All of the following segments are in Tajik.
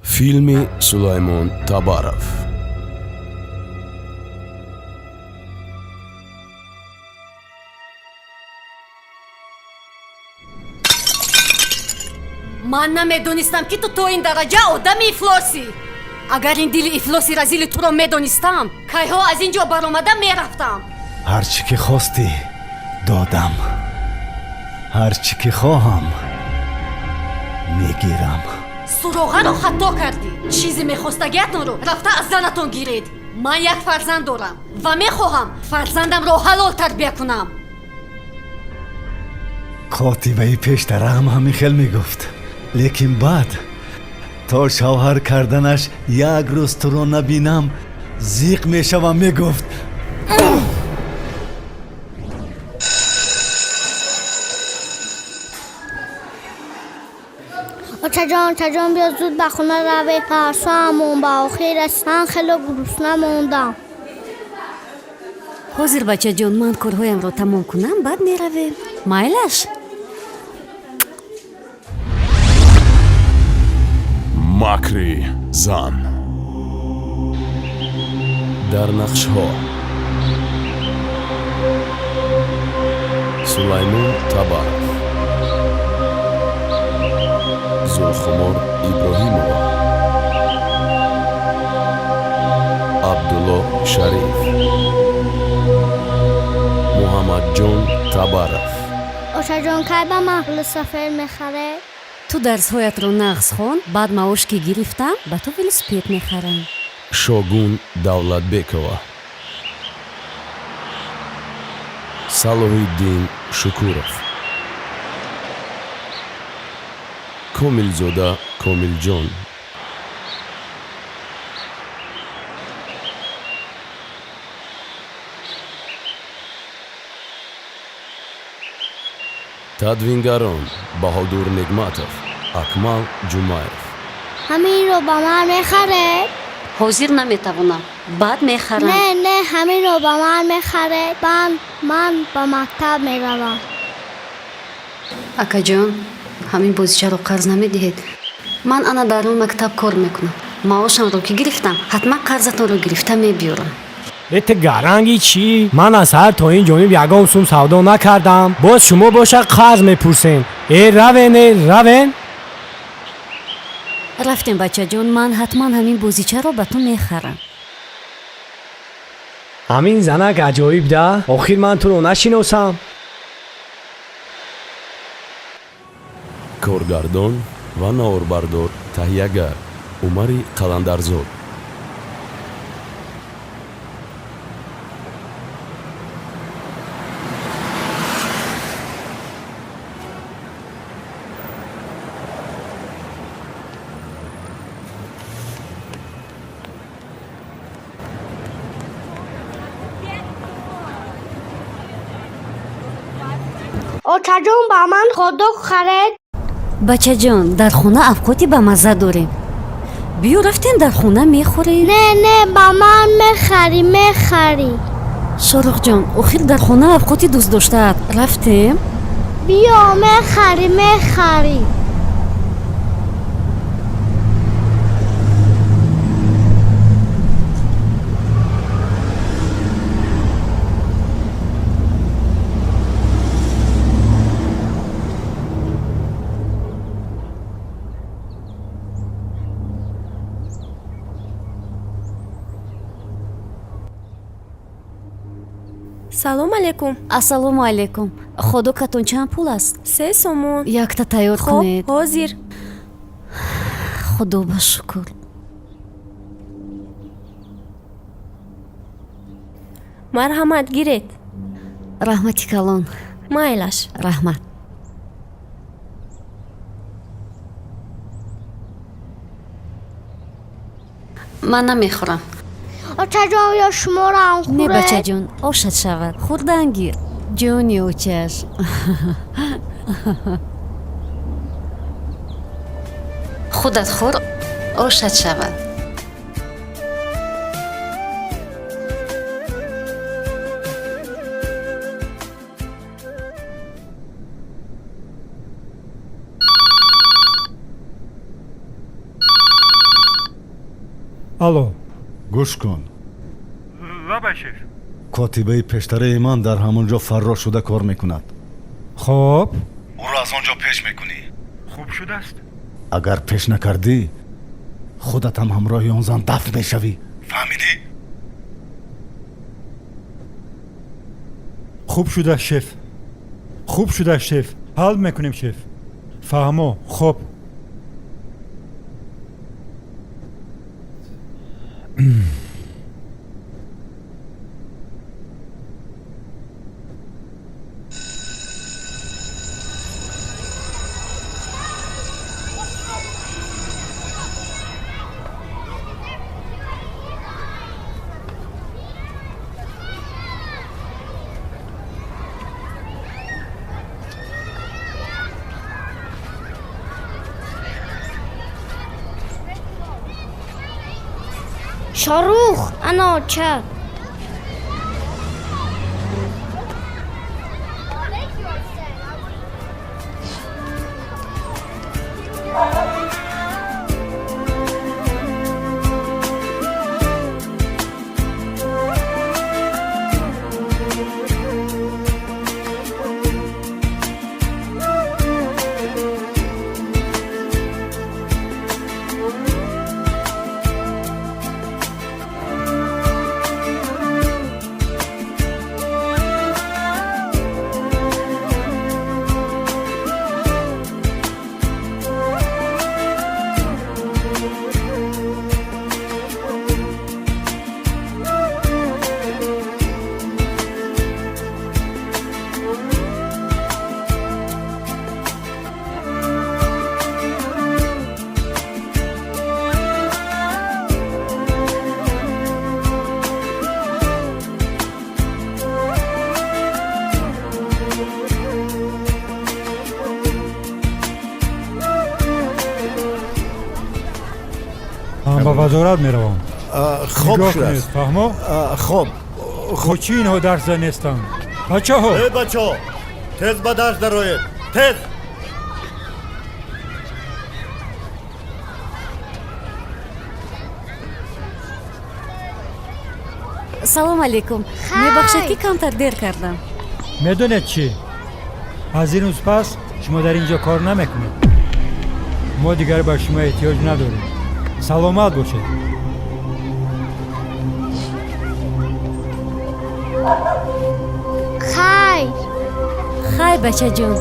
Филми Сулаймон Табаров. Ман намедонистам, ки ту то ин дараҷа одами ифлосӣ. Агар ин дили ифлоси разили туро медонистам, кайҳо аз ин ҷо баромада мерафтам. Ҳар чӣ ки хостӣ, додам, ҳар чӣ ки хоҳам, мегирам. Суроғаро хато кардӣ. Чизе мехостагиатонро рафта аз занатон гиред. Ман як фарзанд дорам ва мехоҳам фарзандамро ҳалол тарбия кунам. Котибаи пештараам ҳамин хел мегуфт, лекин баъд то шавҳар карданаш як рӯз туро набинам, зиқ мешавам, мегуфт. Очаҷон, очаҷон, биё зуд ба хона раве, парсоамон ба охир раст, ман хело гурусна мондам. Ҳозир, бачаҷон, ман корҳоямро тамом кунам, баъд меравем, майлаш? Макри зан. Дар нақшҳо Сулаймон Табаров, Зулхумор Иброҳимова, Абдулло Шариф, Муҳаммадҷон Табаров. Очаҷон, кай ба ман велосипед мехаред? Ту дарсҳоятро нағз хон, баъд маош ки гирифтам, ба ту велосипед мехарам. Шогун Давлатбекова, Салоҳиддин Шукуров, Комилзода Комилҷон. Тадвингарон Баҳодур Негматов, Акмал Ҷумаев. Ҳаминро ба ман мехаред? Ҳозир наметавонам, баъд мехарам. Не, не, ҳаминро ба ман мехаред. Ман ба мактаб меравам. Акаҷон, ҳамин бозичаро қарз намедиҳед? Ман ана дар он мактаб кор мекунам. Маошамро ки гирифтам, ҳатман қарзатонро гирифта мебиёрам. Эте гаранги чӣ? Ман аз ҳар то ин ҷониб ягон сум савдо накардам, боз шумо боша қарз мепурсем. Э, равен, э, равен. Рафтем, бачаҷон, ман ҳатман ҳамин бозичаро ба ту мехарам. Ҳамин занак аҷоиб да, охир ман туро нашиносам. Коргардон ва наворбардор, таҳиягар Умари Қаландарзод. Очаҷон, ба ман ходок харед. Бачаҷон, дар хона авқоти бамазза дорем, биё рафтем, дар хона мехӯрем. Не, не, ба ман мехарӣ, мехарӣ. Шоруҳҷон, охир дар хона авқоти дӯстдоштаат, рафтем. Биё, мехарӣ, мехарӣ. Салом алейкум. Ассалому алейкум. Ходокатон чанд пул аст? 3 сомон. Якта тайёр Хоб, кунед. Ҳозир. Худо ба шукр. Марҳамат, гиред. Раҳмати калон. Майлаш. Раҳмат. Ман намехӯрам. Очаҷон, ё шуморо ҳам Не. хӯред? Бачаҷон, ошат шавад, хӯрдан гир, ҷони очаш. Худат хӯр, ошат шавад. Алло. Гӯш кун. Лабай, шеф. Котибаи пештараи ман дар ҳамон ҷо фаррош шуда кор мекунад. Хоб. Ӯро аз он ҷо пеш мекунӣ. Хуб шудааст. Агар пеш накардӣ, худатам ҳамроҳи он зан дафн мешавӣ. Фаҳмидӣ? Хуб шудааст, шеф. Хуб шудааст, шеф. Ҳал мекунем, шеф. Фаҳмо, хоб. Шорух, ана оча. Ман ба вазорат меравам. Хоб Нигоҳ шудааст. кунед, фаҳмо? Хоб. Бо чӣ инҳо дарсда нестанд? Бачаҳо! Э, бачаҳо, тез ба дарс дароед, тез! Салом алейкум. Мебахшед, ки камтар дер кардам. Медонед чӣ? Аз ин рӯз пас шумо дар ин ҷо кор намекунед. Мо дигар ба шумо эҳтиёҷ надорем. Саломат бошед. Хайр. Хайр, бачаҷон.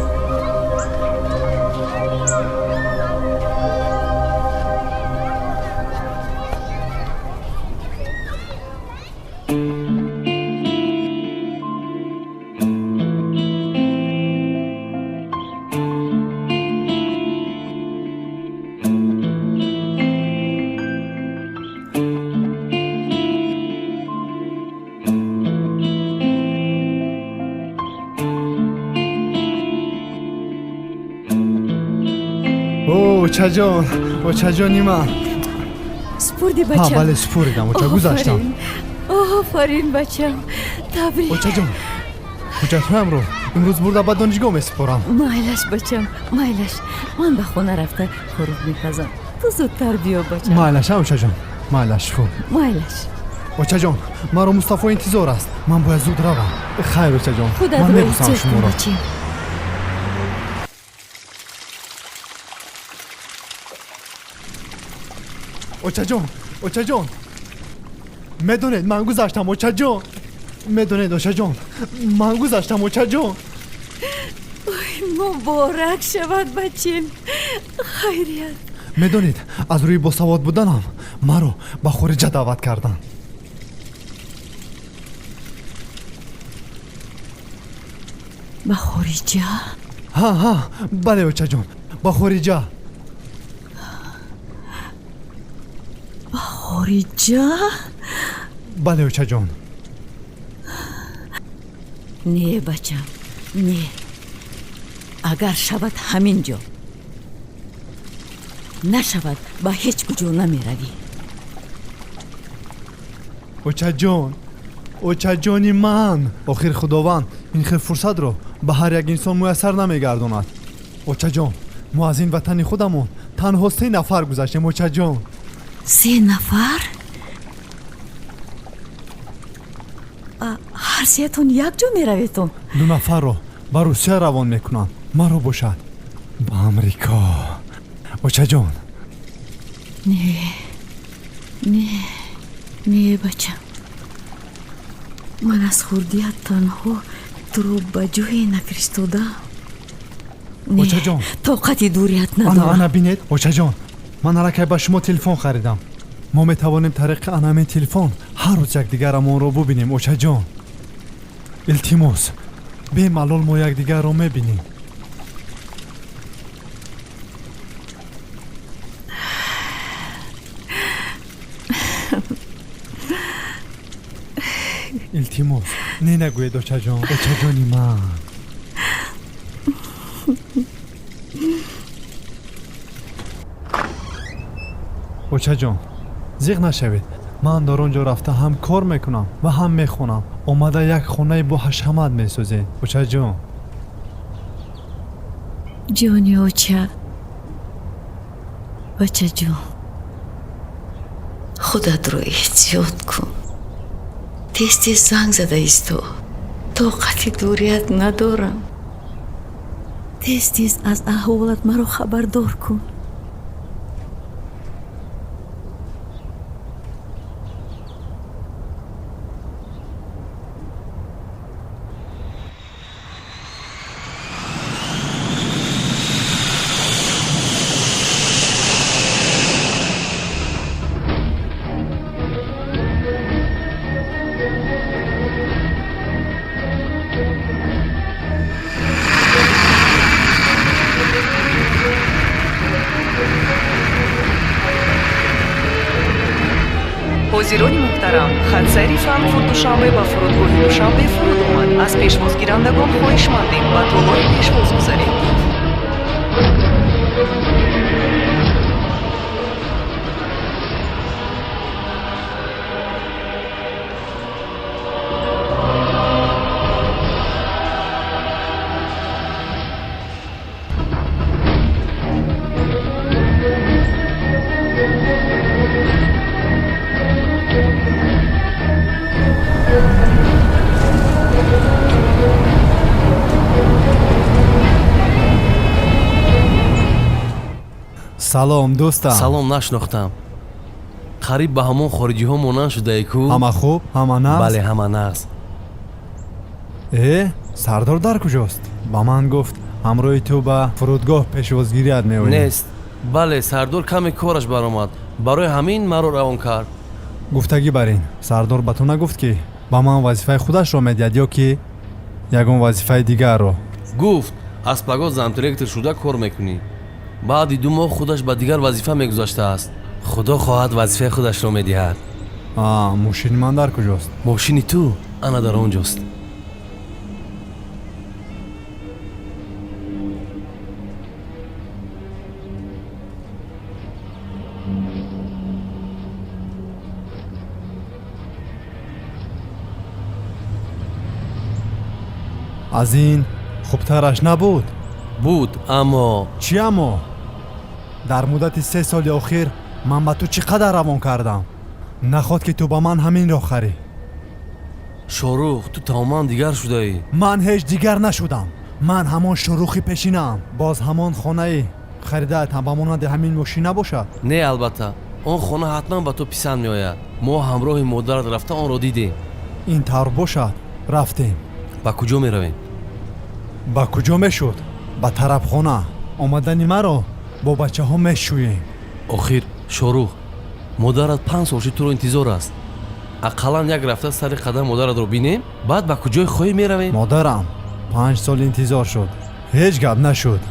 О, очаҷон, очаҷони ман. Супурди, Ҳа, бачам? Бале, супуридам, оча, гузаштам. Офарин, бачам, табрик. Очаҷон, ҳуҷҷатҳоямро имрӯз бурда ба донишгоҳ месупорам. Майлаш, бачам, майлаш. Ман ба хона рафта хӯрок мепазам, ту зудтар биё, бачам. Майлаш, а, очаҷон, майлаш, хуб. Майлаш. Очаҷон, маро Мустафо интизор аст, ман бояд зуд равам. Хайр, очаҷон, ман Худатро мебусам эҳтиёт кун, шуморо. бачам. Очаҷон, очаҷон, медонед, ман гузаштам, очаҷон. Медонед, очаҷон, ман гузаштам, очаҷон. Ой, муборак шавад, бачем, хайрият. Медонед, аз рӯи босавод буданам маро ба хориҷа даъват карданд. Ба хориҷа? Ҳа, ҳа, бале, очаҷон, ба хориҷа. Ба хориҷа? Бале, очаҷон. Не, бачам, не. Агар шавад, ҳамин ҷо, нашавад, ба ҳеҷ куҷо намеравӣ. Очаҷон, очаҷони ман, охир Худованд ин хел фурсатро ба ҳар як инсон муяссар намегардонад. Очаҷон, мо аз ин ватани худамон танҳо се нафар гузаштем, очаҷон. Се нафар? Ҳар сеятон якҷо мераветон? Ду нафарро ба Русия равон мекунанд, маро бошад ба Амрико, очаҷон. Не, не, не, бачам, ман аз хурдият танҳо туро ба ҷое нафиристодам. Очаҷон. Тоқати дурият надорам. Ана бинед, очаҷон, ман аллакай ба шумо телефон харидам. Мо метавонем тариқи анамин телефон ҳар рӯз якдигарамонро бубинем. Очаҷон, илтимос, бемалол мо якдигарро мебинем. Илтимос, не нагӯед, очаҷон, очаҷони ман. Очаҷон, зиқ нашавед, ман дар он ҷо рафта ҳам кор мекунам ва ҳам мехонам. Омада як хонаи бо ҳашамат месозем, очаҷон. Ҷони оча, бачаҷон, худатро эҳтиёт кун. Тез тез занг зада исто, тоқати дурият надорам. Тез тез аз аҳволат маро хабардор кун. Ҳозирони муҳтарам, хатсайри Франкфурт Душанбе ба фурудгоҳи Душанбе фуруд омад. Аз пешвозгирандагон хоҳишмандем ба толори пешвоз гузаред. Салом, дӯстам. Салом, нашинохтам. Қариб ба ҳамон хориҷиҳо монанд шудаe ку. Ҳама хуб, ҳама нағз? Бале, ҳама нағз. Э, Сардор дар куҷост? Ба ман гуфт, ҳамроҳи ту ба фурудгоҳ пешвозгирият меоем. Нест. Бале, Сардор каме кораш баромад, барои ҳамин маро равон кард. Гуфтагӣ бар ин, Сардор ба ту нагуфт, ки ба ман вазифаи худашро медиҳад ё ки ягон вазифаи дигарро? Гуфт, аз пагоҳ замдиректор шуда кор мекунӣ. Баъди 2 моҳ худаш ба дигар вазифа мегузаштааст. Худо хоҳад, вазифаи худашро медиҳад. Мошини ман дар куҷост? Мошини ту ана дар он ҷост. Аз ин хубтараш набуд? Буд, аммо. Чӣ аммо? Дар муддати 3 соли охир ман ба ту чӣ қадар равон кардам? Наход ки ту ба ман ҳаминро харӣ. Шорух, ту тамоман дигар шудаӣ. Ман ҳеҷ дигар нашудам. Ман ҳамон Шоҳрухи пешинаам. Боз ҳамон хонаи харидаатам ба монанди ҳамин мошин набошад? Не, албатта, он хона ҳатман ба ту писанд меояд. Мо ҳамроҳи модарат рафта онро дидем. Ин тавр бошад, рафтем. Ба куҷо меравем? Ба куҷо мешуд? Ба тарабхона. Омадани маро бо бачаҳо мешӯем. Охир, Шорух, модарат 5 сол шуд туро интизор аст. Ақаллан як рафта сари қадам модаратро бинем, баъд ба куҷои хоҳӣ меравем. Модарам 5 сол интизор шуд, ҳеҷ гап нашуд.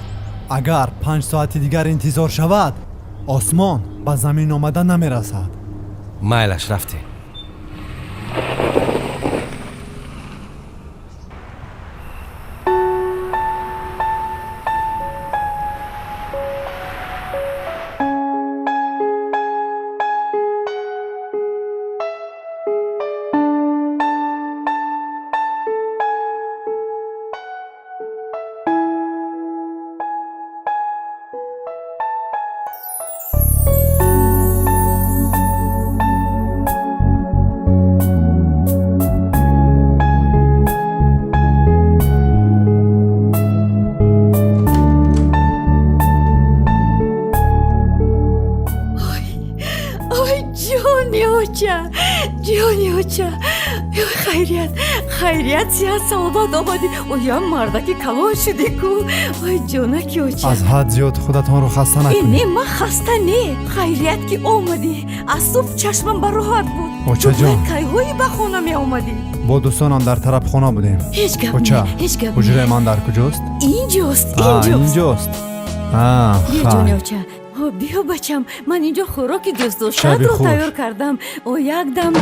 Агар 5 соати дигар интизор шавад, осмон ба замин омада намерасад. Майлаш, рафтем. Оча, ҷони оча, хайрият, хайрият, сиҳат саломат омадӣ. Оям мардаки калон шудӣ ку. Ой, ҷонаки оча. Аз ҳад зиёд худатонро хаста Э, не, накунед. ман хаста не. Хайрият, ки омадӣ. Аз субҳ чашмам ба роҳат буд. Очаҷон. Ту бояд кайҳои ба хона меомадӣ. Бо дӯстонам дар тарабхона будем. Ҳеҷ гап не, Оча, ҳеҷ гап не. ҳуҷраи ман дар куҷост? Инҷост, А, инҷост. инҷост. А, Биё, ҷони хай. оча. Ҳо, биё, бачам, ман инҷо хӯроки Шаби дӯстдоштаатро хуш. тайёр кардам. О, якдам.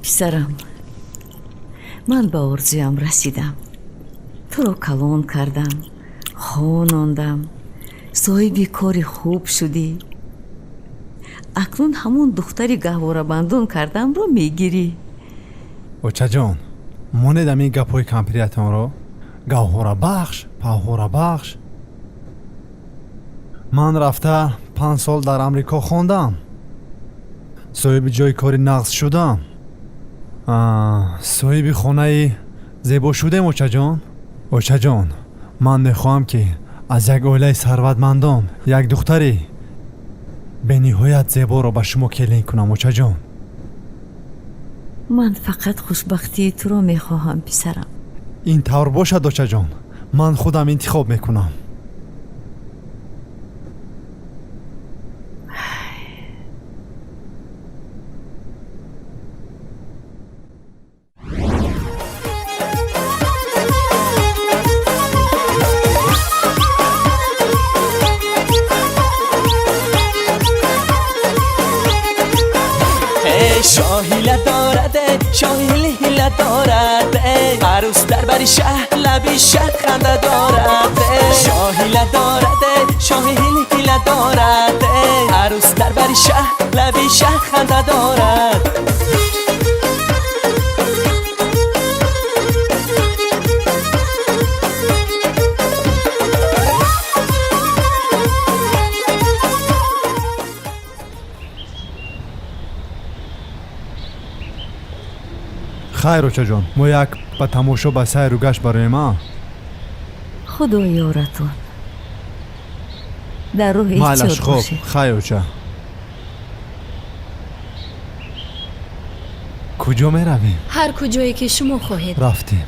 Писарам, ман ба орзуям расидам. Туро калон кардам, хонондам, соҳиби кори хуб шудӣ. Акнун ҳамон духтари гаҳворабандон кардамро мегирӣ. Очаҷон, монед ҳамин гапҳои кампириятонро. Гавҳорабахш, павҳорабахш. Ман рафта 5 сол дар Амрико хондам, соҳиби ҷои кори нағз шудам, соҳиби хонаи зебо шудем. Очаҷон, очаҷон, ман мехоҳам, ки аз як оилаи сарватмандон як духтари бениҳоят зеборо ба шумо келин кунам, очаҷон. Ман фақат хушбахтии туро мехоҳам, писарам. Ин тавр бошад, очаҷон, ман худам интихоб мекунам. شاهیله دارد، شاهیل هیله دارد، عروس در بری شه لبی شه خنده دارد. شاهیله دارد، شاهیل هیله دارد، عروس در بری شه لبی شه خنده دارد. Хайр, очаҷон, мо як ба тамошо, ба сайру гашт бароем, а? Худо ёратон, дар роҳ Майлаш. эҳтиёт Хоб. бошед. Хайр, оча. Куҷо меравем? Ҳар куҷое ки шумо хоҳед. Рафтем.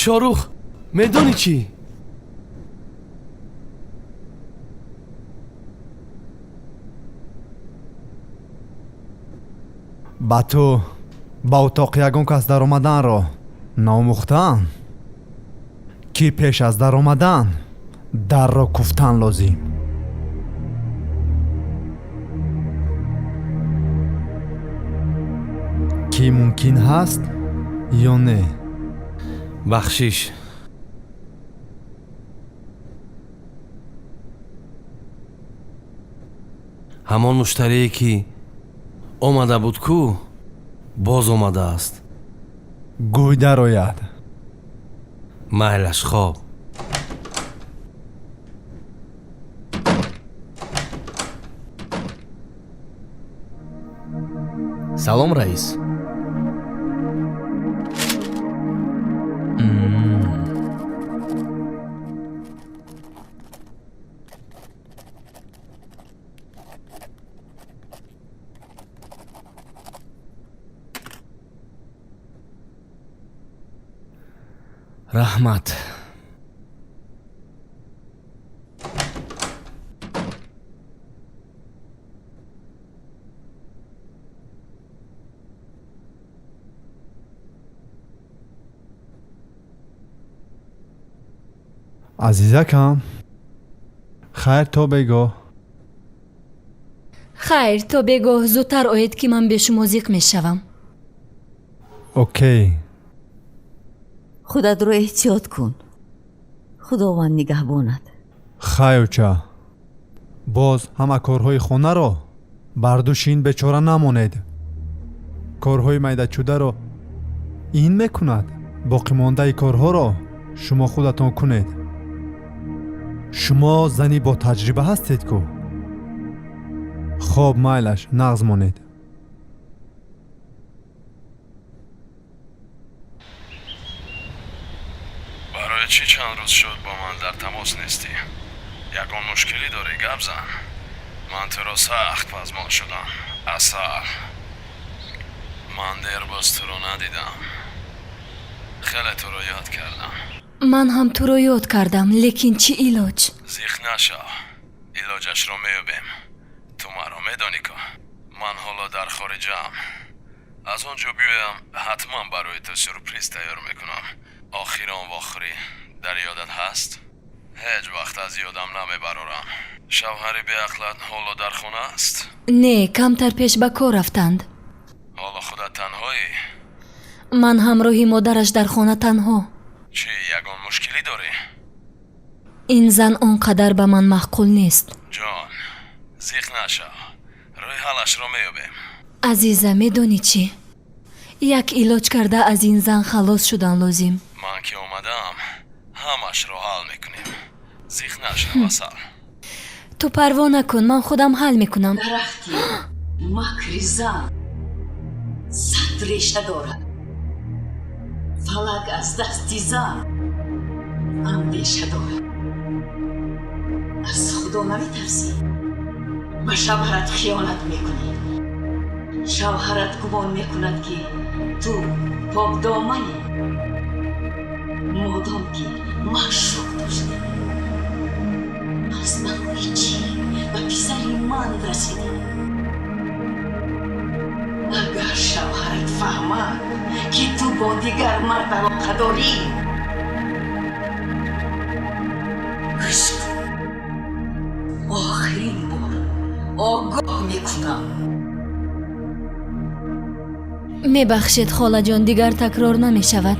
Шорух, медонӣ чӣ? Ба ту ба утоқи ягон кас даромаданро наомӯхтаанд, ки пеш аз даромадан дарро куфтан лозим? Ки мумкин ҳаст ё не? Бахшиш. Ҳамон муштарие, ки омада буд ку, боз омадааст. Гӯй дарояд. Майлаш, хоб. Салом, раис. Раҳмат. Азизакам, хайр, то бегоҳ. Хайр, то бегоҳ. Зудтар оед, ки ман бе шумо зиқ мешавам. Окей. Худатро эҳтиёт кун, Худованд нигаҳбонат. Хай, оча. Боз ҳама корҳои хонаро бар дӯши ин бечора намонед. Корҳои майдачударо ин мекунад, боқимондаи корҳоро шумо худатон кунед. Шумо зани бо таҷриба ҳастед ку? Хоб, майлаш, нағз монед. Барои чӣ чанд рӯз шуд бо ман дар тамос нестӣ? Ягон мушкилӣ дорӣ, гап зан. Ман туро сахт пазмон шудам, Асал. Ман дербоз туро надидам. Хеле туро ёд кардам. Ман ҳам туро ёд кардам, лекин чӣ илоҷ? Зиқ нашав, илоҷашро меёбем. Ту маро медонӣ ку? Ман ҳоло дар хориҷаам. Аз он ҷо биёям, ҳатман барои ту сюрприз тайёр мекунам. Охирон вохӯрӣ дар ёдат ҳаст? Ҳеҷ вақт аз ёдам намебарорам. Шавҳари беақлат ҳоло дар хона аст? Не, камтар пеш ба кор рафтанд. Ҳоло худат танҳоӣ? Ман ҳамроҳи модараш дар хона танҳо. Чӣ, ягон мушкилӣ дорӣ? Ин зан он қадар ба ман маъқул нест. Ҷон, зиқ нашав, рӯи ҳалашро меёбем. Азиза, медонӣ чӣ? Як илоҷ карда аз ин зан халос шудан лозим. Ман ки омадаам, ҳамашро ҳал мекунем. Зиқ нашав, Асал. Ту парво накун, ман худам ҳал мекунам. Дарахти макри зан сад реша дорад. Фалак аз дасти зан андеша дорад. Аз Худо наметарсӣ, ба шавҳарат хиёнат мекунӣ. Шавҳарат гумон мекунад, ки ту покдоманӣ. Модом ки маъшуқ доштӣ, пас барои чӣ ба писари ман расидӣ? Агар шавҳарат фаҳмад, ки ту бо дигар мард алоқа дорӣ, гӯш кун, охирин бор огоҳ мекунам. Мебахшед, холаҷон, дигар такрор намешавад.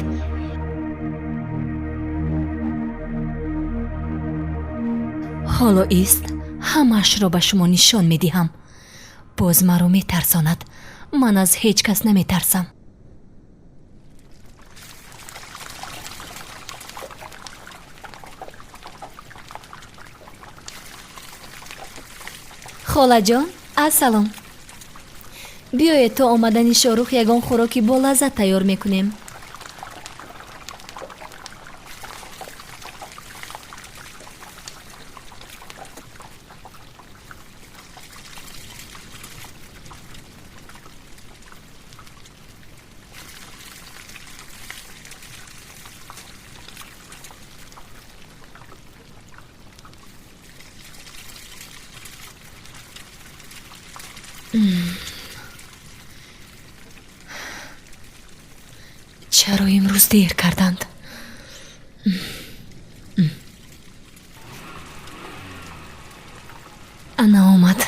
Ҳоло ист, ҳамаашро ба шумо нишон медиҳам. Боз маро метарсонад. Ман аз ҳеҷ кас наметарсам. Холаҷон, ассалом. Биёед то омадани Шоҳрух ягон хӯроки болаззат тайёр мекунем. Чаро имрӯз дер карданд? Ана омад.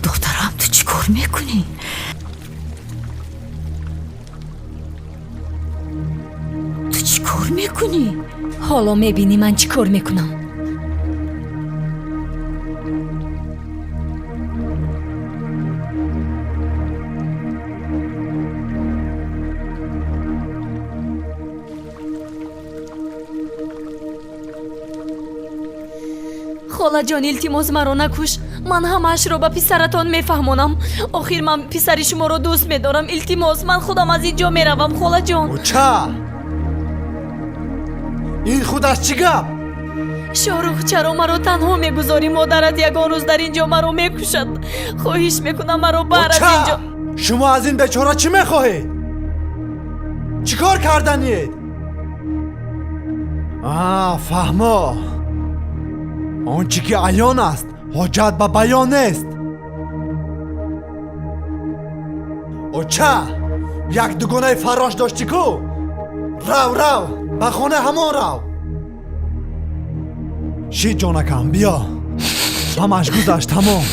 Духтарам, ту чӣ кор мекунӣ? Ту чӣ кор мекунӣ? Ҳоло мебинӣ ман чӣ кор мекунам. Холаҷон, илтимос, маро накуш. Ман ҳамаашро ба писаратон мефаҳмонам. Охир ман писари шуморо дӯст медорам. Илтимос, ман худам аз ин ҷо меравам, холаҷон. Оча, ин худаш чӣ гап? Шоҳрух, чаро маро танҳо мегузорӣ? Модарат ягон рӯз дар ин ҷо маро мекушад. Хоҳиш мекунам, маро бар аз ин ҷо. Шумо аз ин бечора чӣ мехоҳед? Чӣ кор карданиед? Фаҳмо, он чӣ ки аён аст, ҳоҷат ба баён нест. Оча, як дугонаи фаррош доштӣ ку? Рав, рав, ба хона ҳамон рав. Шид, ҷонакам, биё. Ҳамаш гузашт, тамом.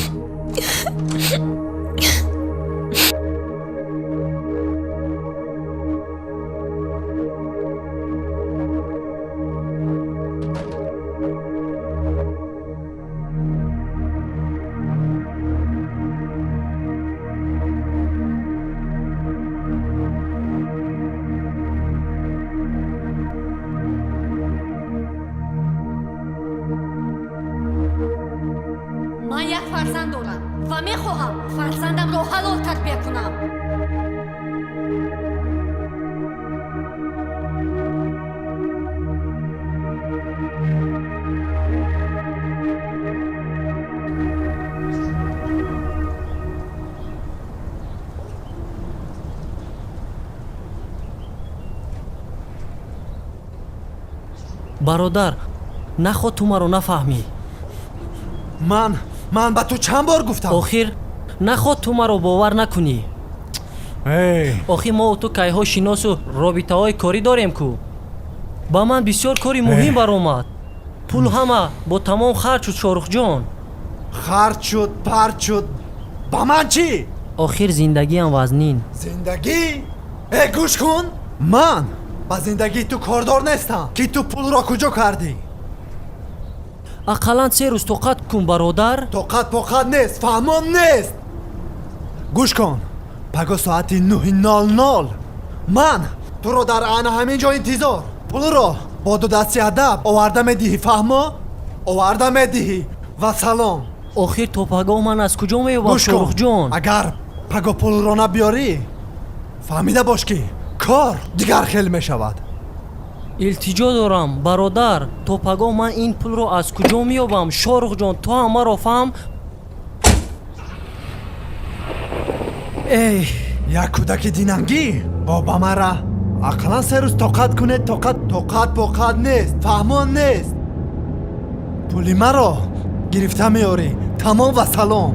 Мехоҳам фарзандамро ҳалол тарбия кунам. Бародар, нахоҳ ту маро нафаҳмӣ. Ман ба ту чанд бор гуфтам? Охир нахоҳ ту маро бовар накунӣ. Охир мо ту кайҳо шиносу робитаҳои корӣ дорем ку. Ба ман бисёр кори муҳим баромад. Пул ҳама бо тамом харҷ шуд, Шоҳрухҷон. Харҷ шуд, пард шуд, ба ман чӣ? Охир зиндагиам вазнин. Зиндагӣ? Э, гӯш кун, ман ба зиндагии ту кордор нестам, ки ту пулро куҷо кардӣ. Ақаллан 3 рӯз тоқат кун, бародар. Тоқат поқат нест, фаҳмон нест. Гӯш кун, паго соати 9:00 ман туро дар ана ҳамин ҷо интизор. Пулро бо ду дасти адаб оварда медиҳӣ, фаҳмо? Оварда медиҳӣ ва салом. Охир то пагоҳ ман аз куҷо меёбам, Шоҳрухҷон? Агар паго пулро набиёрӣ, фаҳмида бош, ки кор дигар хел мешавад. Илтиҷо дорам, бародар, то пагоҳ ман ин пулро аз куҷо меёбам? Шоҳрухҷон, ту ҳам маро фаҳм. Эй, як кӯдаки динангӣ бо ба мара ақаллан 3 рӯз тоқат кунед. Тоқат тоқат поқат нест, фаҳмон нест. Пули маро гирифта меорӣ, тамом ва салом.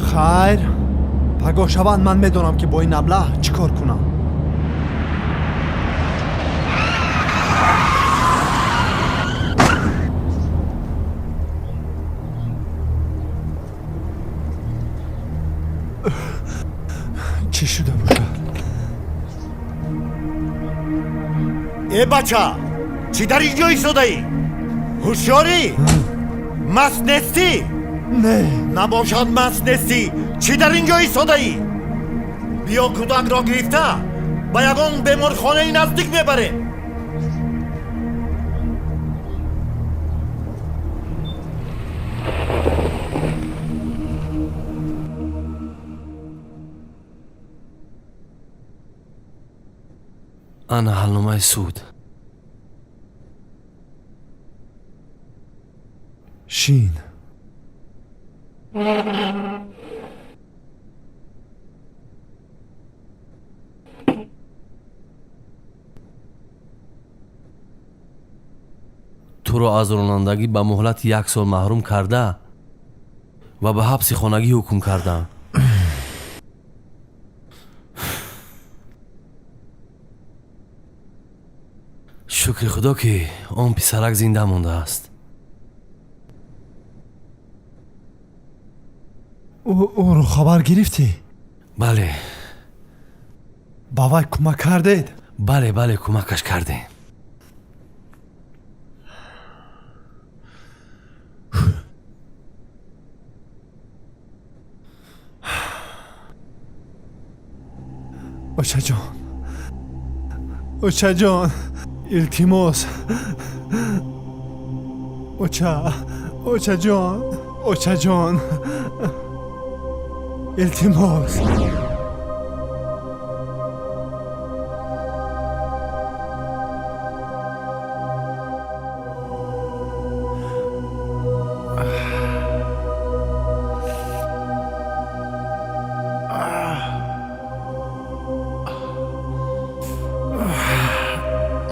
Хайр, пагоҳ шаванд, ман медонам, ки бо ин аблаҳ чӣ кор кунам. Чӣ шуда бошад? Э, бача, чӣ дар ин ҷо истодаӣ? Ҳушёрӣ? Маст нестӣ? Не. Набошад, маст нестӣ, чӣ дар ин ҷо истодаӣ? Биё, кӯдакро гирифта ба ягон беморхонаи наздик мебарем. Ана ҳалномаи суд. Шин. Туро аз ронандагӣ ба муҳлати 1 сол маҳрум карда ва ба ҳабси хонагӣ ҳукм кардам. Шукри худо, ки он писарак зинда мондааст. Ӯро хабар гирифтӣ? Бале. Ба вай кӯмак кардед? Бале, бале, кӯмакаш кардем. Очаҷон, очаҷон, илтимос, оча, очаҷон, очаҷон, илтимос.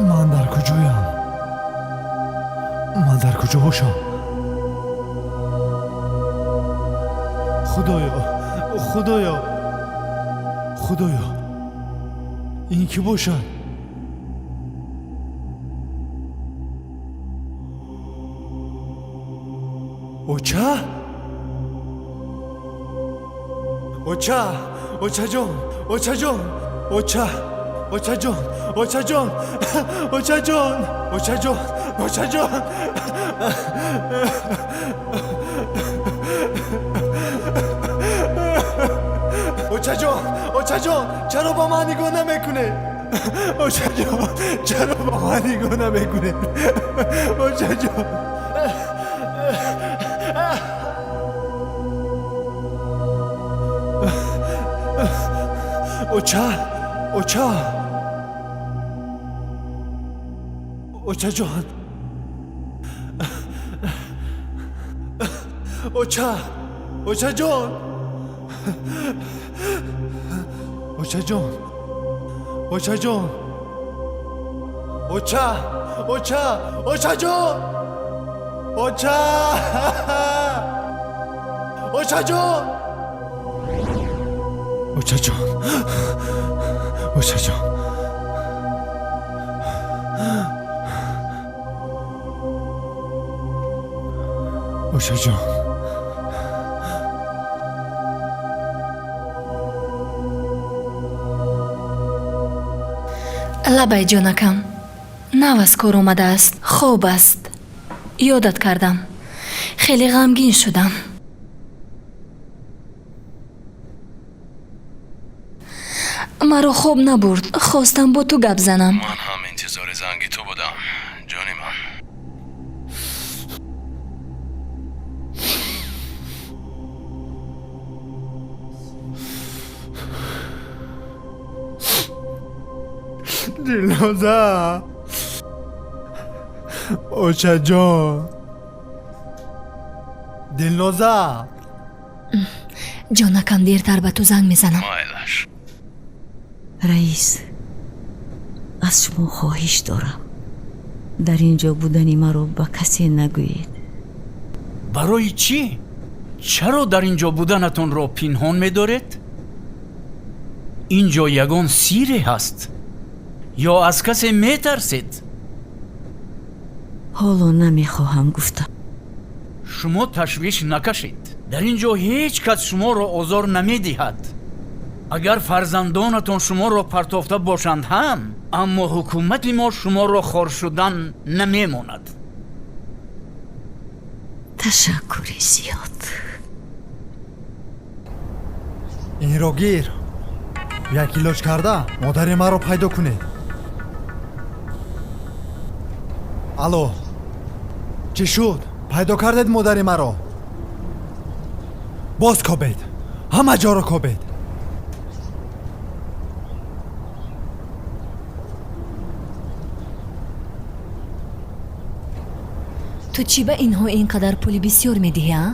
Ман дар куҷоям? Ман дар куҷо бошам? Худоё, худоё, худоё, ин кӣ бошад? Оча, оча, очаҷон, очаҷон, оча, очаҷон, очаҷон, очаҷон, очаҷон, очаҷон. Очаҷон, очаҷон, чаро ба ман нигоҳ намекунед? Очаҷон, чаро ба ман нигоҳ намекунед? Очаҷон. Оча, оча, очаҷон, оча, очаҷон, очаҷон, очаҷон, оча, оча, очаҷон, оча, очаҷон, очаҷон, очаҷон. Очаҷон. Лабай, ҷонакам, нав аз кор омадааст, хоб аст. Ёдат кардам, хеле ғамгин шудам. Маро хоб набурд, хостам бо ту гап занам. Ман ҳам интизори занги ту будам, ҷони ман. Дилноза, очаҷон, Дилноза. Ҷонакам, дертар ба ту занг мезанам. Майлаш. Раис, аз шумо хоҳиш дорам, дар ин ҷо будани маро ба касе нагӯед. Барои чӣ? Чаро дар ин ҷо буданатонро пинҳон медоред? Ин ҷо ягон сирре ҳаст? Ё аз касе метарсед? Ҳоло намехоҳам гуфтам. Шумо ташвиш накашед. Дар ин ҷо ҳеҷ кас шуморо озор намедиҳад. Агар фарзандонатон шуморо партофта бошанд ҳам, аммо ҳукумати мо шуморо хор шудан намемонад. Ташаккури зиёд. Инро гир. Як илоҷ карда модари маро пайдо кунед. Алло, чӣ шуд? Пайдо кардед модари маро? Боз кобед, ҳама ҷоро кобед. Ту чӣ ба инҳо ин қадар пули бисёр медиҳӣ, а?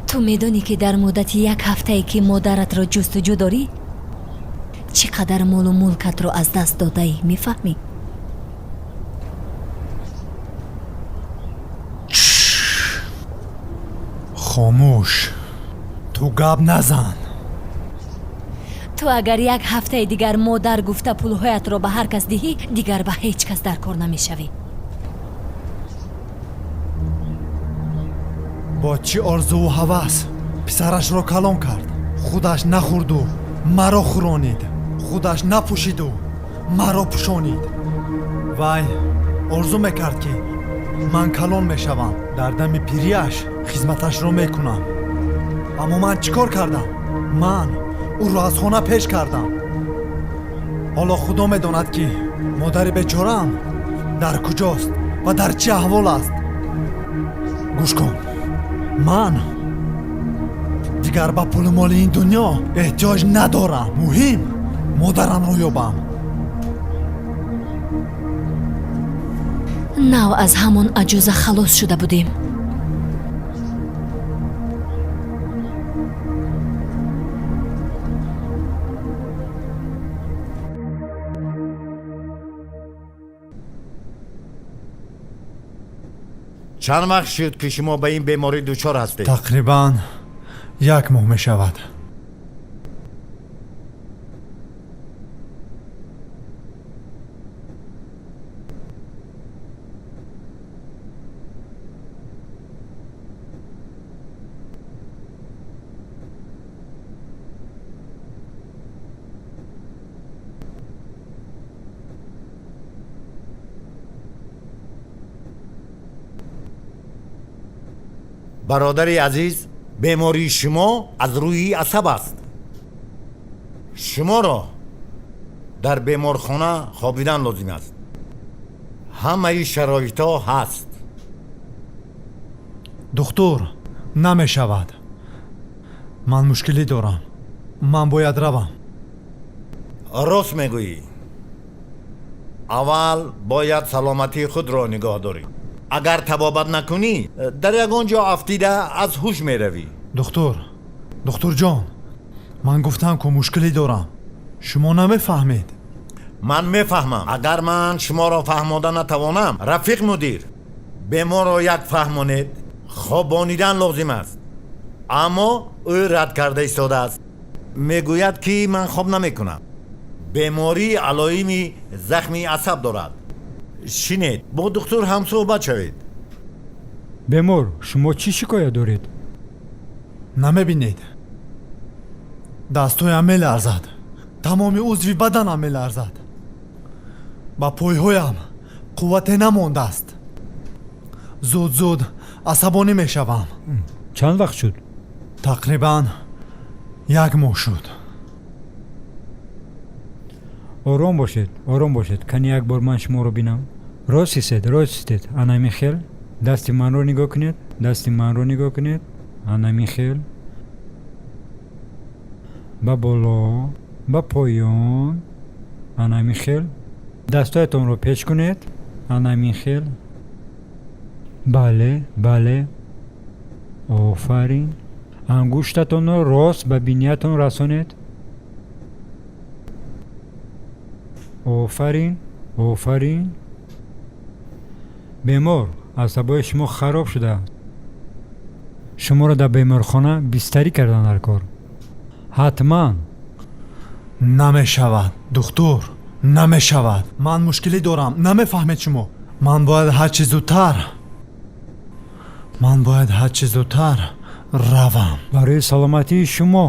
Ту медонӣ, ки дар муддати як ҳафтае, ки модаратро ҷустуҷӯ дорӣ, чӣ қадар молу мулкатро аз даст додаӣ, мефаҳмӣ? Хомӯш, ту гап назан. Ту агар як ҳафтаи дигар модар гуфта пулҳоятро ба ҳар кас диҳӣ, дигар ба ҳеҷ кас дар кор намешавӣ. Бо чӣ орзуву ҳавас писарашро калон кард? Худаш нахӯрду маро хӯронид, худаш напӯшиду маро пӯшонид. Вай орзу мекард, ки ман калон мешавам, дар дами пирияш хизматашро мекунам. Аммо ман чӣ кор кардам? Ман ӯро аз хона пеш кардам. Ҳоло Худо медонад, ки модари бечораам дар куҷост ва дар чӣ аҳвол аст. Гӯш кун, ман дигар ба пулу моли ин дунё эҳтиёҷ надорам. Муҳим модарамро ёбам. Нав аз ҳамон аҷуза халос шуда будем. Чанд вақт шуд, ки шумо ба ин беморӣ дучор ҳастед? Тақрибан як моҳ мешавад. Бародари азиз, бемории шумо аз рӯи асаб аст. Шуморо дар беморхона хобидан лозим аст. Ҳамаи шароитҳо ҳаст. Духтур, намешавад. Ман мушкилӣ дорам. Ман бояд равам. Рост мегӯӣ. Аввал бояд саломатии худро нигоҳ дорӣ. Агар табобат накунӣ, дар ягон ҷо афтида аз ҳуш меравӣ. Духтур, духтурҷон, ман гуфтам ку мушкилӣ дорам. Шумо намефаҳмед. Ман мефаҳмам. Агар ман шуморо фаҳмода натавонам, рафиқ мудир, беморро як фаҳмонед. Хобонидан лозим аст. Аммо ӯ рад карда истодааст. Мегӯяд, ки ман хоб намекунам. Бемории алоими захми асаб дорад. Шинед, бо духтур ҳамсӯҳбат шавед. Бемор, шумо чӣ шикоят доред? Намебинед, дастҳоям меларзад, тамоми узви баданам меларзад, ба пойҳоям қуввате намондааст. Зуд зуд асабонӣ мешавам. Чанд вақт шуд? Тақрибан як моҳ шуд. Ором бошед, ором бошед. Кани як бор ман шуморо бинам. Рост истед, рост истед. Анами хел. Дасти манро нигоҳ кунед, дасти манро нигоҳ кунед. Анами хел. Ба боло, ба поён. Анами хел. Дастҳоятонро печ кунед. Анами хел. Бале, бале. Офарин. Ангуштатонро рост ба биниятон расонед. Офарин, офарин. Бемор, асабҳои шумо хароб шуда. Шуморо дар беморхона бистарӣ кардан дар кор. Ҳатман. Намешавад, духтур, намешавад. Ман мушкилӣ дорам, намефаҳмед шумо. Ман бояд ҳарчи зудтар, ман бояд ҳарчи зудтар равам. Барои саломатии шумо.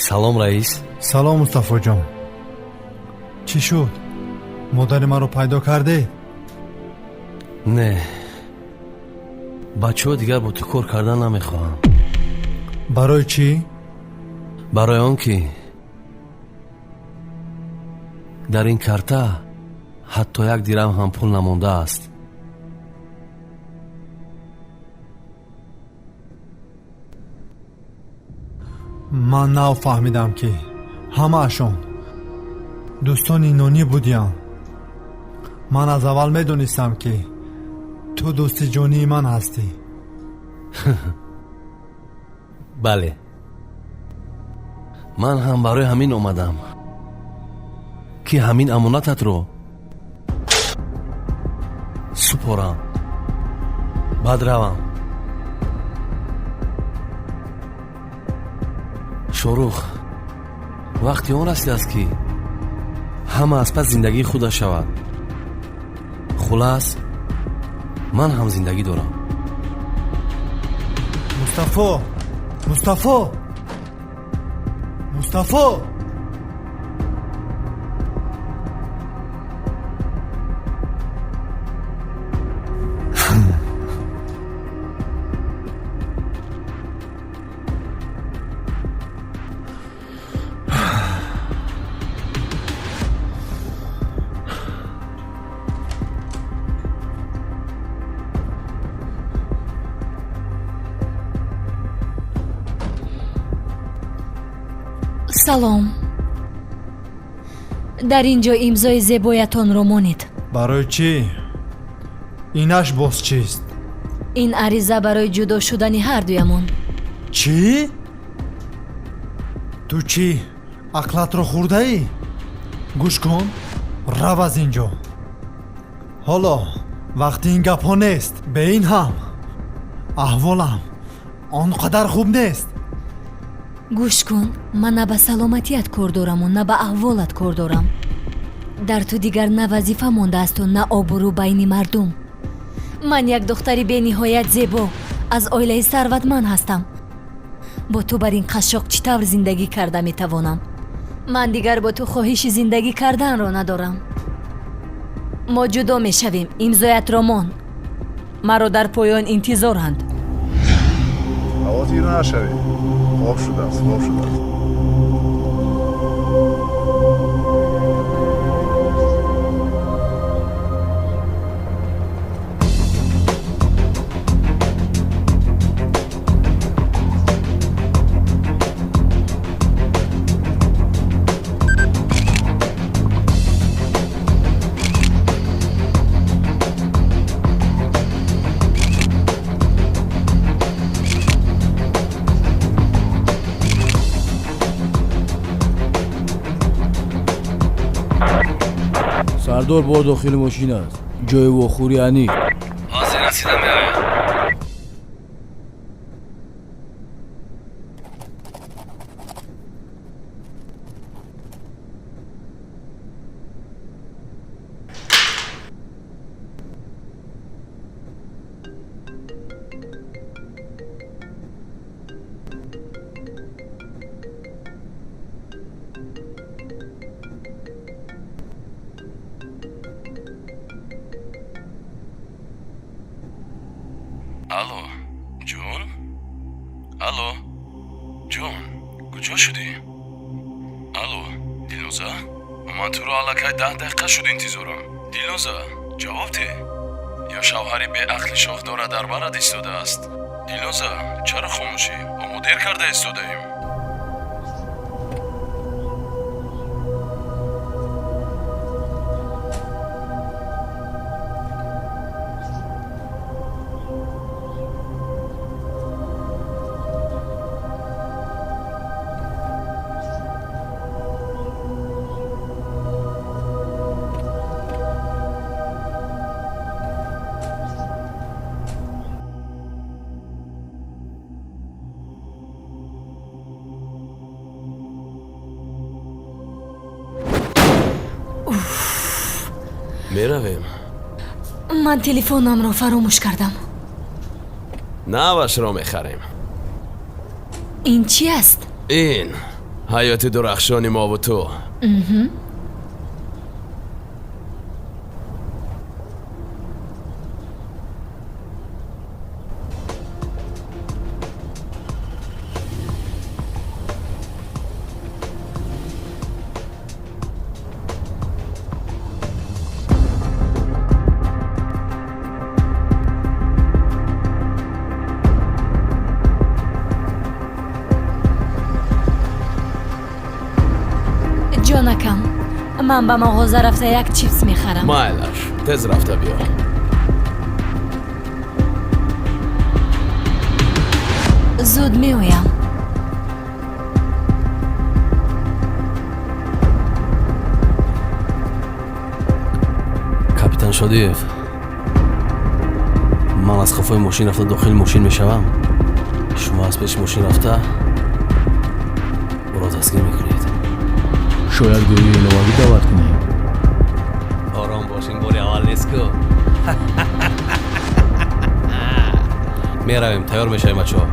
Салом, раис. Салом, Мустафоҷон. Чӣ шуд? Модари маро пайдо кардед? Не, бачаҳо дигар бо ту кор кардан намехоҳам. Барои чӣ? Барои он ки дар ин карта ҳатто як дирам ҳам пул намондааст. Ман нав фаҳмидам, ки ҳамаашон дӯстони нонӣ будиям. Ман аз аввал медонистам, ки ту дӯсти ҷонии ман ҳастӣ. Бале, ман ҳам барои ҳамин омадам, ки ҳамин амонататро супорам, баъд равам. Шорух, вақти он расидааст, ки ҳама аз пас зиндагии худаш шавад. Хулас, ман ҳам зиндагӣ дорам. Мустафо, Мустафо, Мустафо! Салом. Дар ин ҷо имзои зебоятонро монед. Барои чӣ? Инаш боз чист? Ин ариза барои ҷудо шудани ҳардуямон. Чӣ? Ту чӣ, ақлатро хӯрдаӣ? Гӯш кун, рав аз ин ҷо. Ҳоло вақти ин гапҳо нест. Бе ин ҳам аҳволам Он қадар хуб нест. Гӯш кун, ман на ба саломатият кор дораму, на ба аҳволат кор дорам. Дар ту дигар на вазифа мондаасту, на обрӯ байни мардум. Ман як духтари бениҳоят зебо аз оилаи сарватманд ҳастам. Бо ту бар ин қашшоқ чӣ тавр зиндагӣ карда метавонам? Ман дигар бо ту хоҳиши зиндагӣ карданро надорам. Мо ҷудо мешавем, имзоятро мон. Маро дар поён интизоранд. Хавотир нашавед, хоб шудааст, хоб шудааст. Сардор бо дохили мошин аст, ҷои вохӯрӣ аниқ. Ҳозир расида меоям. Алло, ҷон? Алло, ҷон, куҷо шудӣ? Алло, Дилноза? Ман туро аллакай 10 дақиқа шуд интизорам. Дилноза, ҷавоб деҳ. Ё шавҳари беақли шохдора дар барат истодааст? Дилноза, чаро хомӯшӣ? Мо дер карда истодаем. Меравем. Ман телефонамро фаромӯш кардам. Навашро мехарем. Ин чӣ аст? Ин ҳаёти дурахшони мову ту. Ҷонакам, ман ба мағоза рафта як чипс мехарам. Майлаш, тез рафта биё. Зуд меоям. Капитан Шодиев, ман аз қафои мошин рафта дохили мошин мешавам. Шумо аз пеши мошин рафта ӯро дастгир мекунед. Шояд гурӯҳи иловагӣ даъват кунем. Ором бош, ин бори аввал нест ку. Меравем, тайёр мешавем, бачаҳо.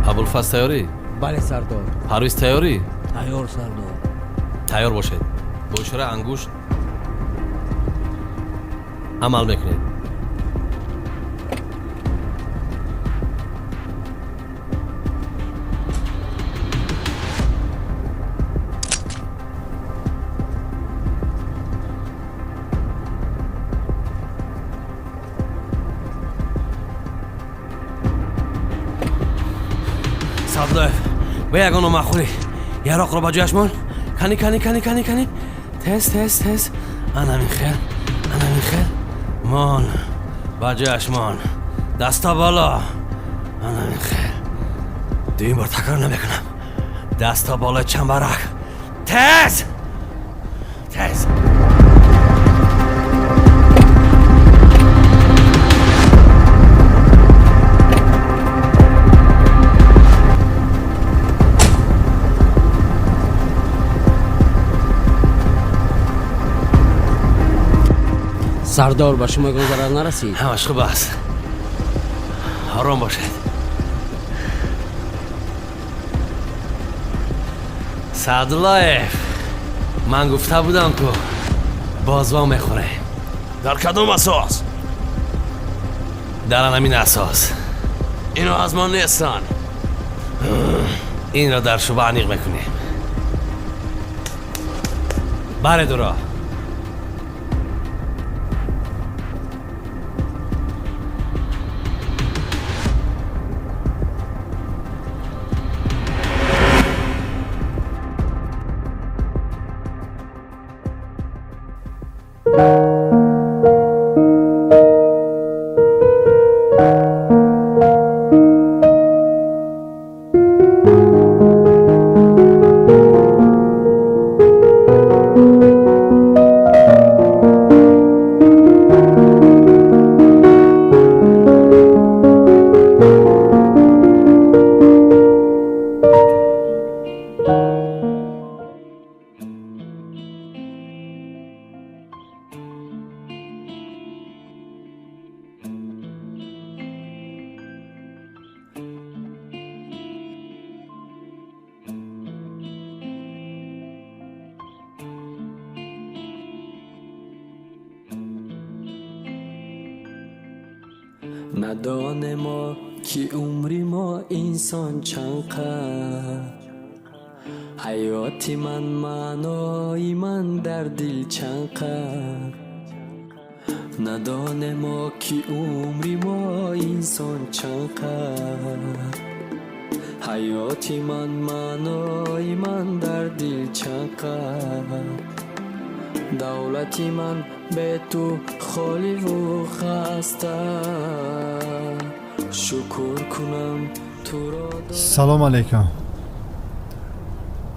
Абулфаз, тайёрӣ? Бале, сардор. Парвиз, тайёрӣ? Тайёр, сардор. Тайёр бошед. Бо ишораи ангушт амал мекунед. Сабдоев, ба ягон номаъқулӣ яроқро ба ҷояш мон. Кани, кани, кани, кани, кани, тез, тез, тез. Анамин хел, анамин хел мон, ба ҷояш мон. Даста боло. Анамин хел. Дуюм бор такрор намекунам. Даста болои чамбарак. Тез, тез. Сардор, ба шумо ягон зарар нарасид? Ҳамаш хуб аст, ором бошед. Саъдуллоев, ман гуфта будам, ку боз во мехӯрем. Дар кадом асос? Дар анамин асос. Ино аз мо нестанд. Инро дар шӯъба аниқ мекунем. Баред уро. Надонем мо, ки умри мо инсон чанд қад. Ҳаёти ман, маънои ман дар дил чанд қад. Надонем мо, ки умри мо инсон чанд қад. Ҳаёти ман, маънои ман дар дил чанд қад. Давлати ман бе ту холиву хаста. Шукр кунам, туро. Салом алейкум.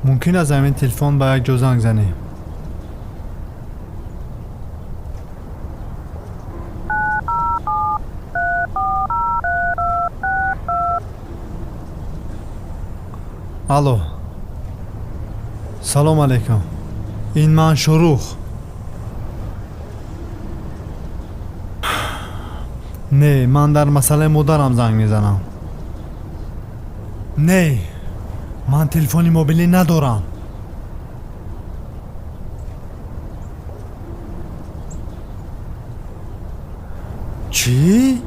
Мумкин аз ҳамин телефон ба як ҷо занг занӣ? Алло, салом алейкум, ин ман Шурух. Не, ман дар масъалаи модарам занг мезанам. Не, ман телефони мобилӣ надорам. Чӣ?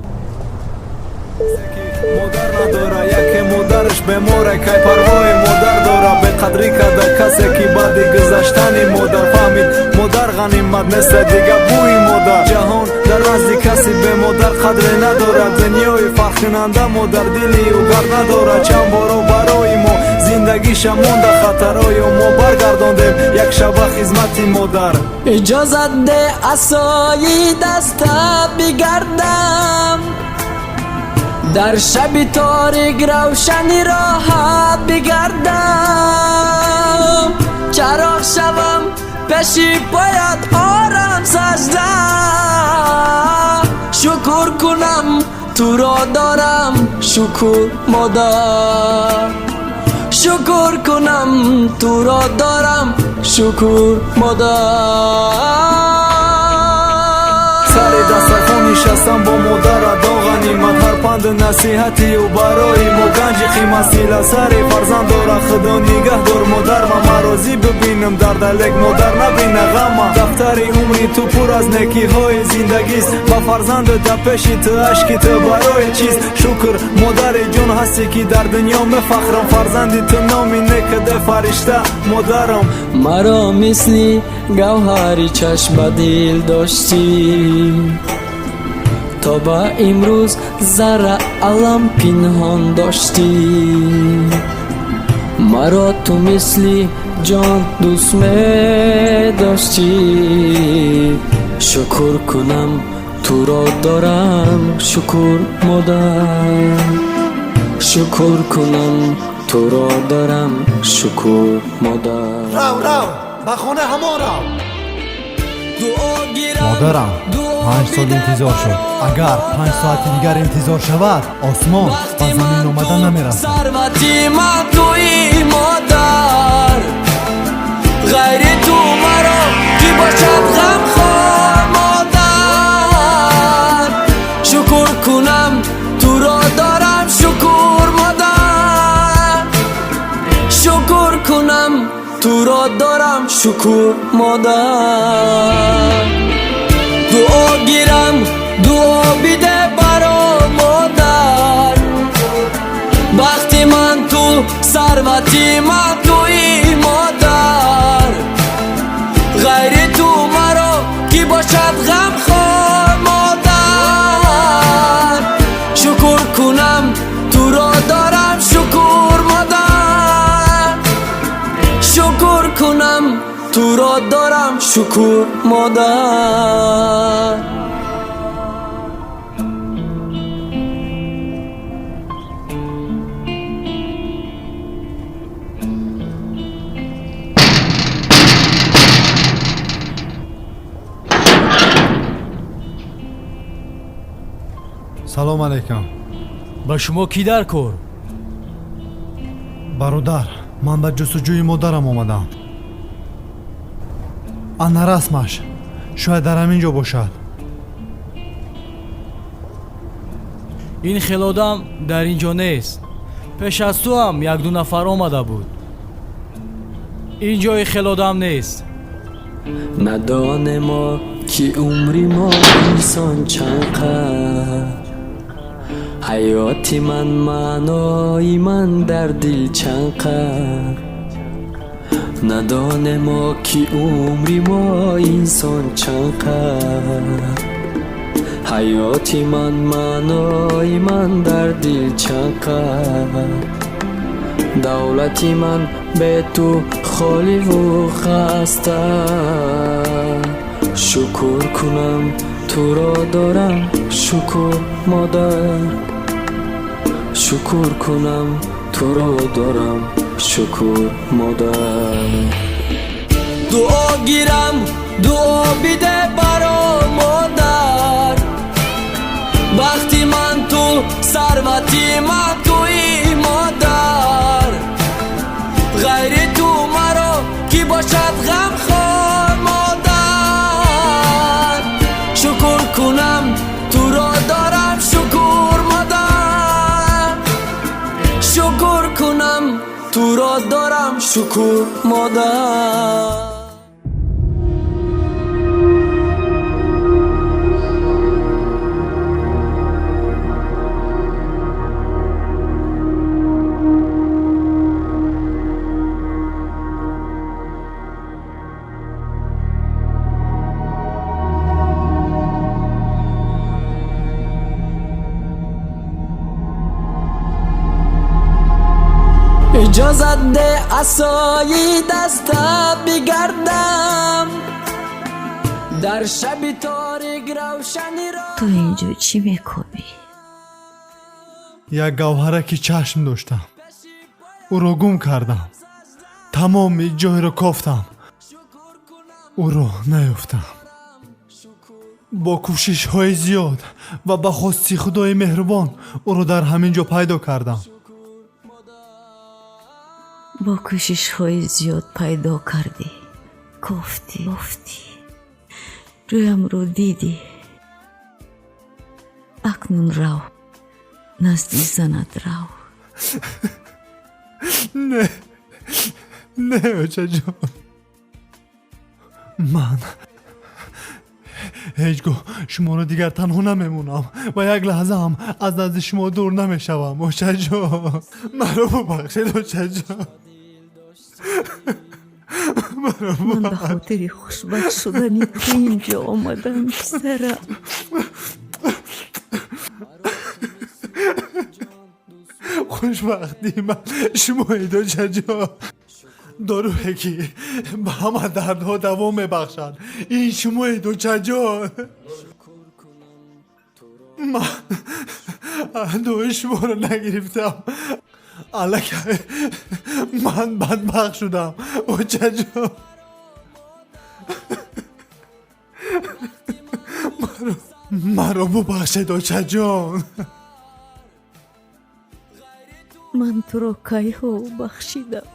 Модар надора, яке модараш беморе, кай парвои модар дора? Беқадрӣ карда касе, ки баъди гузаштани модар фаҳмид, модар ғанимат неста дига бӯи модар. Ҷаҳон дар назди каси бемодар қадре надорад. Дунёи фарқкунанда модар дили ӯ гард надорад. Чанд боро барои мо зиндагиша монда хатар, оё мо баргардондем як шаба хизмати модар? Иҷозат де, асои даста бигардам, дар шаби торик равшани роҳат бигардам, чароғ шавам пеши поят, орам сажда. Шукр кунам, туро дорам, шукр, модар. Шукр кунам, туро дорам, шукр, модар. Сари дастархон нишастан бо модара до ғанимат. Ҳар панду насиҳати ӯ барои мо ганҷи қимат. Сила сари фарзанд дора, худо нигаҳдор модар. Ма марозӣ бибинам дарда, лек модар набина ғама. Дафтари умри ту пур аз некиҳои зиндагист. Ба фарзанду дар пеши ту ашки ту барои чист? Шукр, модари ҷон ҳастӣ, ки дар дунё мефахрам. Фарзанди ту номи некаде фаришта модарам. Маро мисли гавҳари чашм ба дил доштӣ, то ба имрӯз зарра алам пинҳон доштӣ. Маро ту мисли ҷон дӯст медоштӣ. Шукр кунам, туро дорам, шукр, модар. Шукр кунам, туро дорам, шукр, модар. Рав, рав, ба хона ҳамон рав. Модарам 5 сол интизор шуд. Агар 5 соати дигар интизор шавад, осмон ба замин омада намерасад. Сарвати ман туи, модар. Ғайри ту маро ки бошад ғамхор, модар? Туро дорам, шукр, модар. Дуо гирам, дуо биде баро модар. Бахти ман ту, сарвати ман туи, модар. Ғайри ту маро ки бошад ғамхор, модар? Шукр кунам, туро дорам, шукр, модар. Шукр кунам, туро дорам, шукр, модар. Салом алейкум. Ба шумо кӣ дар кор? Бародар, ман ба ҷустуҷӯи модарам омадам. Ана расмаш, шояд дар ҳамин ҷо бошад. Ин хел одам дар ин ҷо нест. Пеш аз ту ҳам якду нафар омада буд. Ин ҷои хел одам нест. Надонем мо, ки умри мо инсон чанд қад. Ҳаёти ман, маънои ман дар дил чанд қад. Надонем мо, ки умри мо инсон чанд қад. Ҳаёти ман, маънои ман дар дил чанд қад. Давлати ман бе ту холиву хаста. Шукр кунам, туро дорам, шукр, модар. Шукр кунам, туро дорам, шукр, модар. Дуо гирам, дуо биде баро модар. Бахти ман ту, сарвати ман туи, модар. Ғайри ту маро ки бошад ғамхор, модар? Шукр кунам, туро дорам, шукр, модар. Шукр кунам, туро дорам, шукр, модар. Иҷозат де, асои даста бигардам, дар шаби торик равшаниро. Ту инҷо чӣ мекобӣ? Як гавҳараки чашм доштам, ӯро гум кардам. Тамоми ҷойро кофтам, ӯро наёфтам. Бо кӯшишҳои зиёд ва ба хости Худои меҳрубон ӯро дар ҳамин ҷо пайдо кардам. Бо кӯшишҳои зиёд пайдо кардӣ, кофтӣ, кофтӣ, рӯямро дидӣ. Акнун рав, назди занат рав. Не, не, очаҷон, ман ҳеҷ гоҳ шуморо дигар танҳо намемонам ва як лаҳзаам аз назди шумо дур намешавам. Очаҷон, маро бубахшед, очаҷон. Ман ба хотири хушбахт шудани ту инҷо омадам, писарам. Хушбахтии ман шумоед, очаҷон. Дорӯе ки ба ҳама дардҳо давом мебахшад, ин шумоед, очаҷон. Ман дуои шуморо нагирифтам, аллакай ман бадбахт шудам, очаҷон. Маро бубахшед, очаҷон. Ман туро кайҳо бахшидам.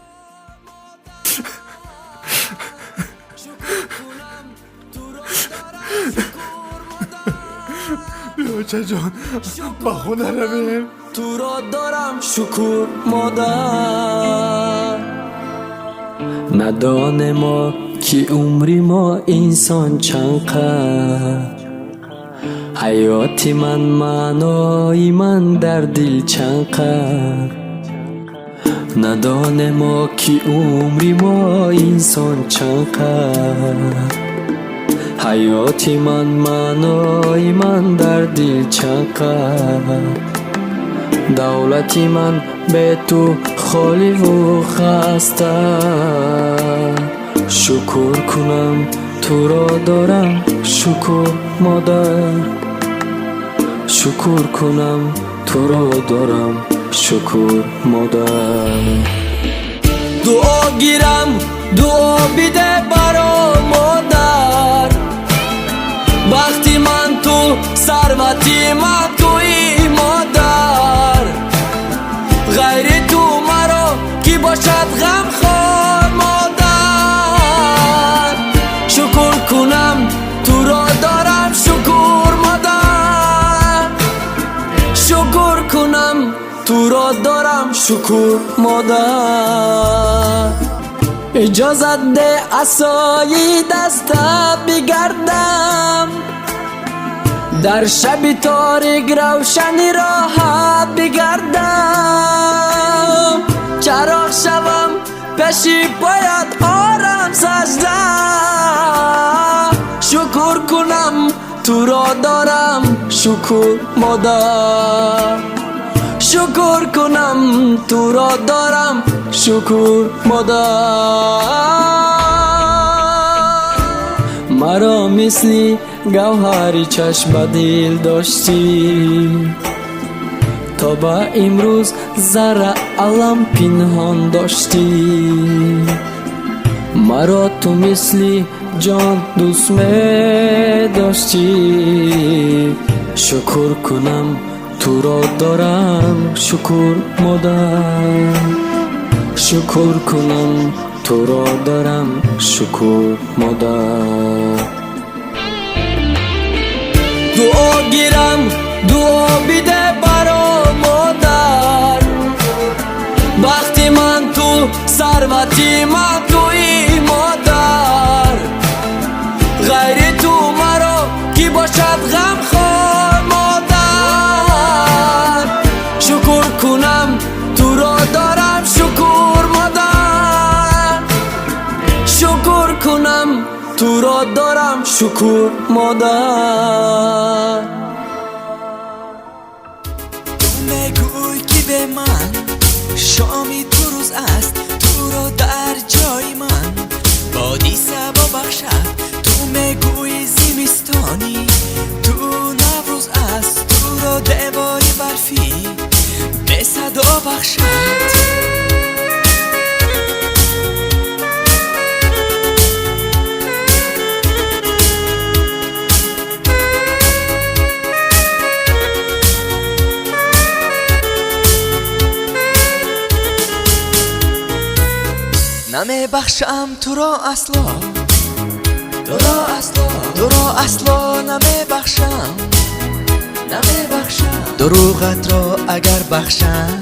Очаҷон, ба хона равем. Туро дорам, шукр, модар. Надонем мо ки умри мо инсон чанд қад. Ҳаёти ман, маънои ман дар дил чанд қад. Надонем мо ки умри мо инсон чанд қад. Ҳаёти ман, маънои ман дар дил чанд қад. Давлати ман бе ту холиву хаста. Шукр кунам туро дорам, шукр модар. Шукр кунам туро дорам, шукр модар. Дуо гирам, дуо биде баро модар. Бахти ман ту, сарвати ман туи модар. Ғайри ту маро ки бошад ғамхор модар. Шукр кунам туро дорам, шукр модар. Шукр кунам туро дорам, шукр модар. Иҷозат де асои даста бигардам, дар шаби торик равшани роҳат бигардам. Чароғ шавам пеши поят орам сажда. Шукр кунам туро дорам, шукр модар. Шукр кунам туро дорам, шукр модар. Маро мисли гавҳари чашм ба дил доштӣ, то ба имрӯз зарра алам пинҳон доштӣ. Маро ту мисли ҷон дӯст медоштӣ. Шукр кунам туро дорам, шукр модар. Шукр кунам туро дорам, шукр модар. Дуо гирам, дуо биде баро модар. Бахти ман ту, сарвати ман туи модар. Ғайри ту маро ки бошад ғамхор модар. Шукр кунам туро дорам, шукр модар. Шукр кунам туро дорам, шукр модар. Ту мегӯй ки бе ман шоми ту рӯз аст, туро дар ҷои ман боди сабо бахшад. Ту мегӯи зимистонӣ ту наврӯз аст, туро девори барфӣ бесадо бахшад. Намебахшам туро асло, туро асло, туро асло намебахшам, намебахшам. Дурӯғатро агар бахшам,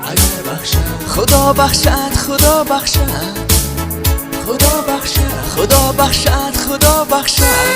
агар бахшам, Худо бахшад, Худо бахшад, Худо бахшад, Худо бахшад, Худо бахшад.